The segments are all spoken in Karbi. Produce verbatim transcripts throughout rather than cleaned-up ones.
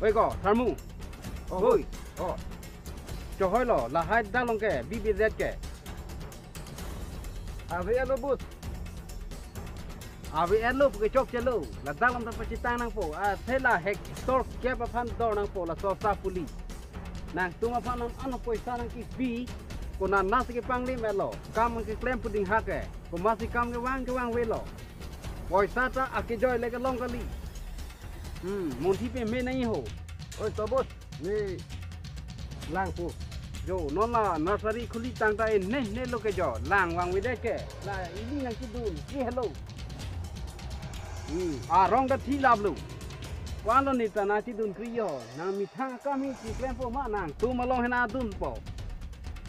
Hoi ko, tharmu. Oh, hoi. Oh. Chohoi lo, lahai dak along ke, B B Z ke. Ave alo bus. Ave alo, puke chokche lo. Ladak along ta pachitang nangpo. Athe la hectare kep aphan dor nangpo, laso asap puli. Nangtum aphan an an poisa nangkipi. Konat nasi kepanglim alo. Kam keklem puding hake. Komatsi kam kevang kevang avelo. Poisa ta akejoi le kelong kali. Hmm, munthi peme nangji ho. Oi, to bus, ne lang pu. Jo, non la nursery khuli tangte ne ne lo ke jo, lang vangvedet ke. La ili nangchedun, si hello. Hmm, arong ta thi lap lo. Ko-an lo ne ta nangchedun kri jo, nang methang akam hi chiklempo ma nangtum along hena dunpo.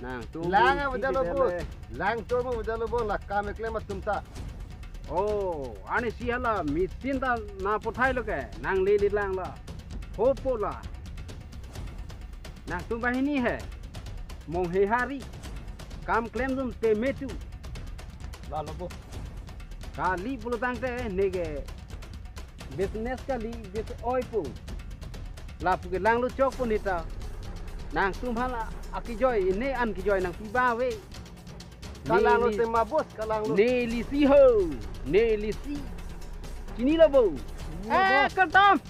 Nangtum lang ave da lo bus. Lang tum ave da lo bus, la kam keklem atum ta. Oh, ani si hala machine ta nangpathai lo ke, nang lele lang la. Hopo la. Nangtum banghini he. Mong he hari. Kam klem dun te metu. La lo bus. Kali pulo tangte neke business kali bis oi pu. Lapu ke lang lo chokpo ne ta. Nangtum hala akejoi ne an kejoi nangpi ba ave. Kalang lo ne li- tema bus, kalang lo. Ne lisi ho, ne lisi. Chini lo bo. Chini lo eh, bus. Kertam.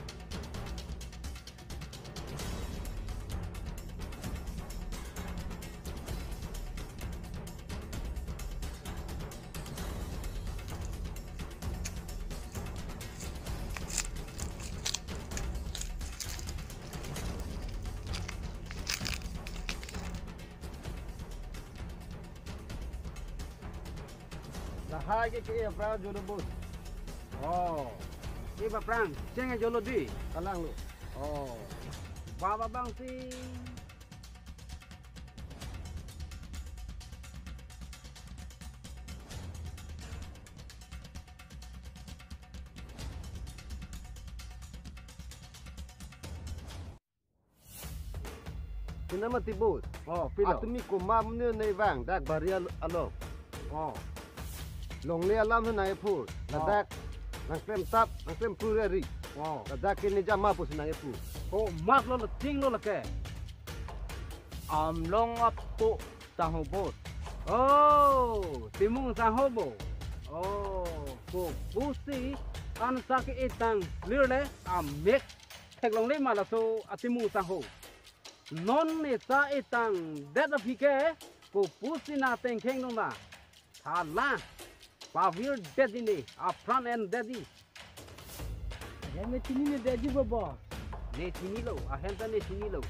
Lahai ke ke aphrang jolo bus. Oh. Ke ba aphrang, cheng jolo di. Kalang lo. Oh. Baba bang si. Pina mati bus. Oh, pilo. Atumi komat mune ne vang dak bari al- along. Oh. Longle alam nang ephu. Oh. Ladak nangklem tap, nangklem pureri. Oh. Ladak ke ne jama pusi nang ephu. Komat lo, lo ting lo lake. Amlong apo sangho bus. Oh, Timung sangho bo. Oh, kopusi an sa ke-etang lir le amek theklongle ma laso aTimung sangho. Non ne sa etangdet aphi ke kopusi nangtengkheng dun ma. Thala pavirdet di ne, apran endet di. Ahem ne chinine detji bobo. Ne chinilo, ahem ta ne chinilo.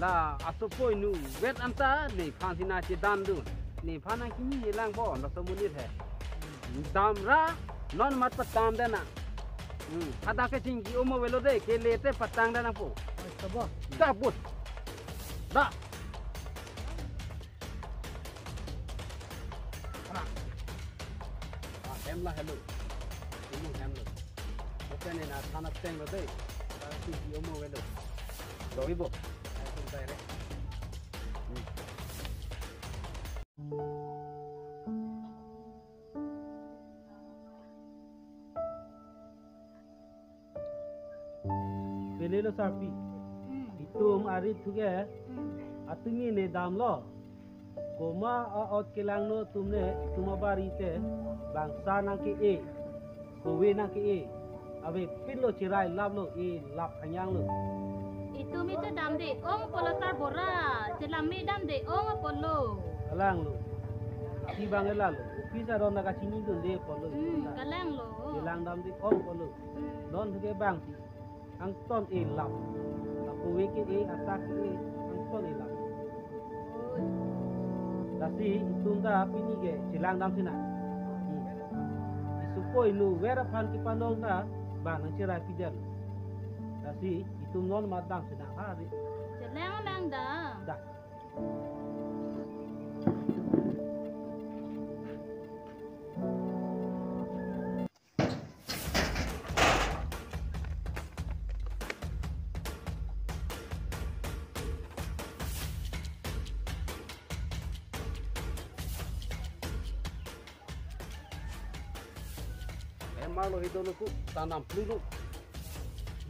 La asopo inutvet anta nephan si nangchedan dun. Nephan nangchinine lang bo, laso amonit he. Damra non mat patam de nang. Hmm, hadak ke chingki omo avelo de, kele te patang de nangpo. Oi, to bo. Da bus. Da. Ana. Ah, hem la hello. Ini hem lo. Open in a thana teng lo de. Tara si di omo avelo. Sorry bo. Ai tum tai re. Hmm. Pele lo sarpi. Hmm. Itum arit thu ke. Hmm. Atumi ne damlo. Komat a-ot kelangno atum ne itum abari te bangso nangke-e. Kove nangke-e. Avepin lo cherai lap lo, e lap hanyang lo. Itum itum damde ong apotlo sarbura. Chelang me damde ong apotlo. Kalang lo. Isi bang ela lo. Office aron nangkachini dunde apotlo. Hmm, kalang lo. Chelang damde ong apotlo. Hmm. Non thu ke bang si. Angton e lap. Akove ke-e, asak ke-e, angton e lap. Oi. Lasi itum ta pini ke chelang dam si nang. Hmm. Isopo inutvet aphan kepanong ta bang nangcherai pidetlo. Lasi itum non mat dam si nang hari. Chelang lang da. Da. Emar lo hido lo ku tanam plulu.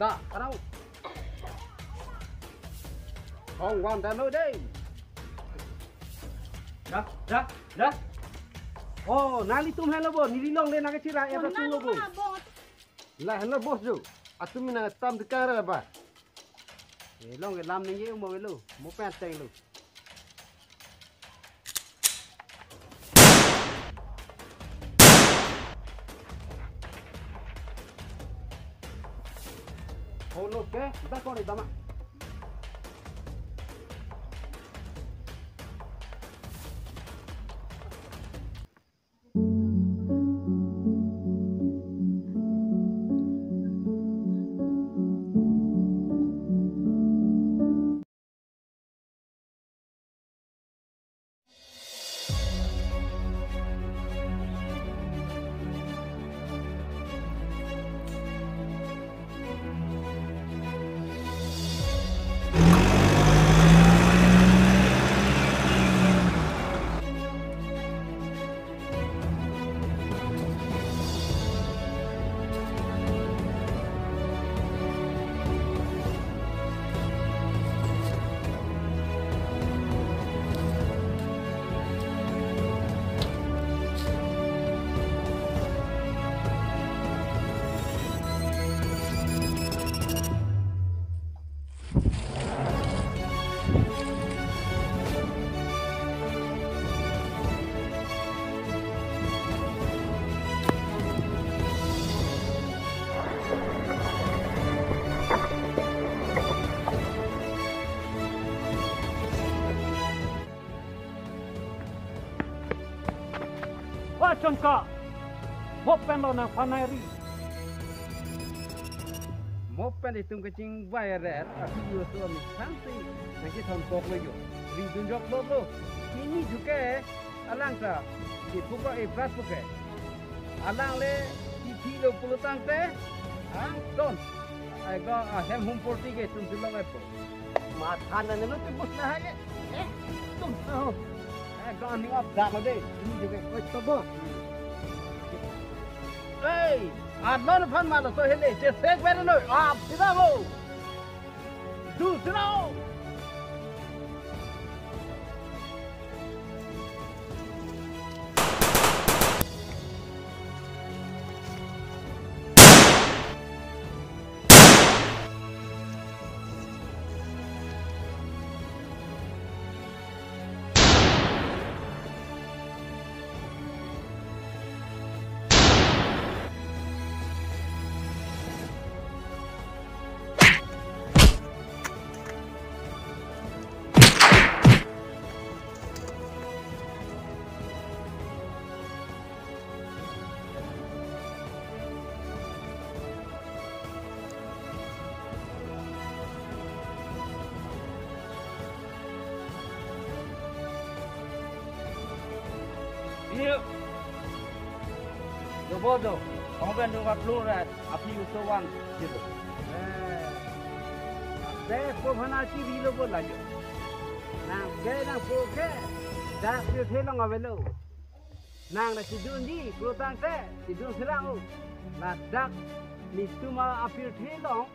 Da, karau. Hong wan dan lo dei. Da, da, da. Oh, nanglitum helo bo, neli longle nangkachira, eh, Oh, tum lo bo. nang ma bo. La helo bos jo. Atum mina tam dekara ba. Eh, longle lam ningje mo velo, mo pen teng lo. Oh no, ke, da kore dama. Wachonka, mo pen lo nangphanai ri. Mo pen itum kachingvai aret, aphi uso ami thansi nangkethon kok lo jo. Ridun jok lo lo. Ini juke alang ta, ipuka iprat puke. Alang le, ithi lo pulo tangte, ang don. Ai go, ahem hum porti ke itum silong epo. Matha na nelo te bus na hage. Eh, tum. Oh. Eh, go ani ap dak de. Ini juga. Oi, tobo. Hey, adon phan malo to hele. Je sek bere no. Ap sida ho. Du sida ho. Iyo. Dobo do. Kong ben do wa plur rat. Aphi uso wan. Gitu. Eh. Be po phana chiri lo bo la jo. Nang ke nang po ke. Dak pirthe long avelo. Nang na chidunji, pulo tangte, chidun sirang o. Ladak nelitum apirthe long,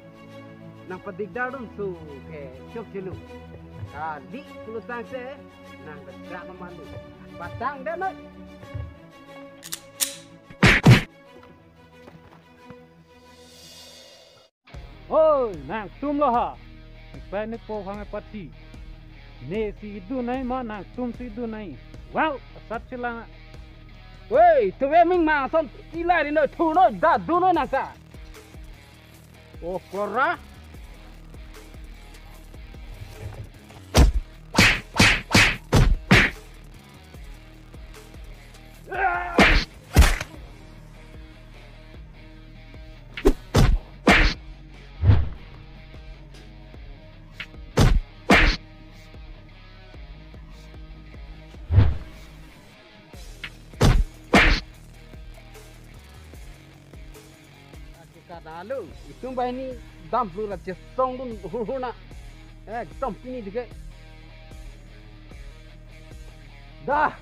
nangpadigdar dunso ke chokchelo. Kali pulo tangte, nang kedrak malu. Patang deh, noi. Oi, nangtum lo ha. Pen ne po hang pati. Ne si idun nai ma nangtum si idun nai. Wow, asat chelang. Woi, tuwe ming ma son ilai ri noi thu noi da du noi nang ta. O kora. Kada lo, itum banghini dam plur la chesong dun hurhur na. Ekdom pini dike. Dah.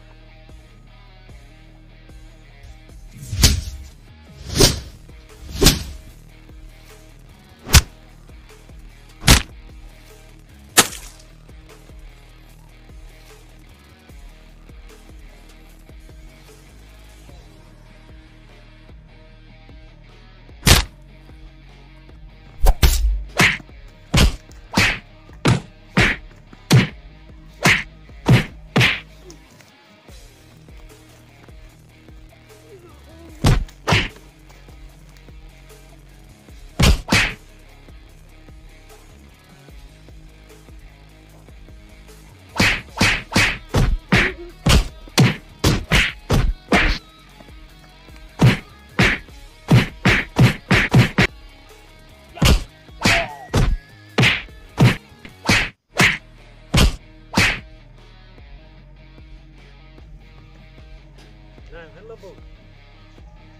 Hello, bo.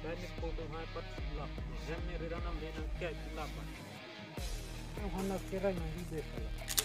Tani photo hai pat lap. Hem ne rira nam de nang kai lap. Ang hana kirai nang di de.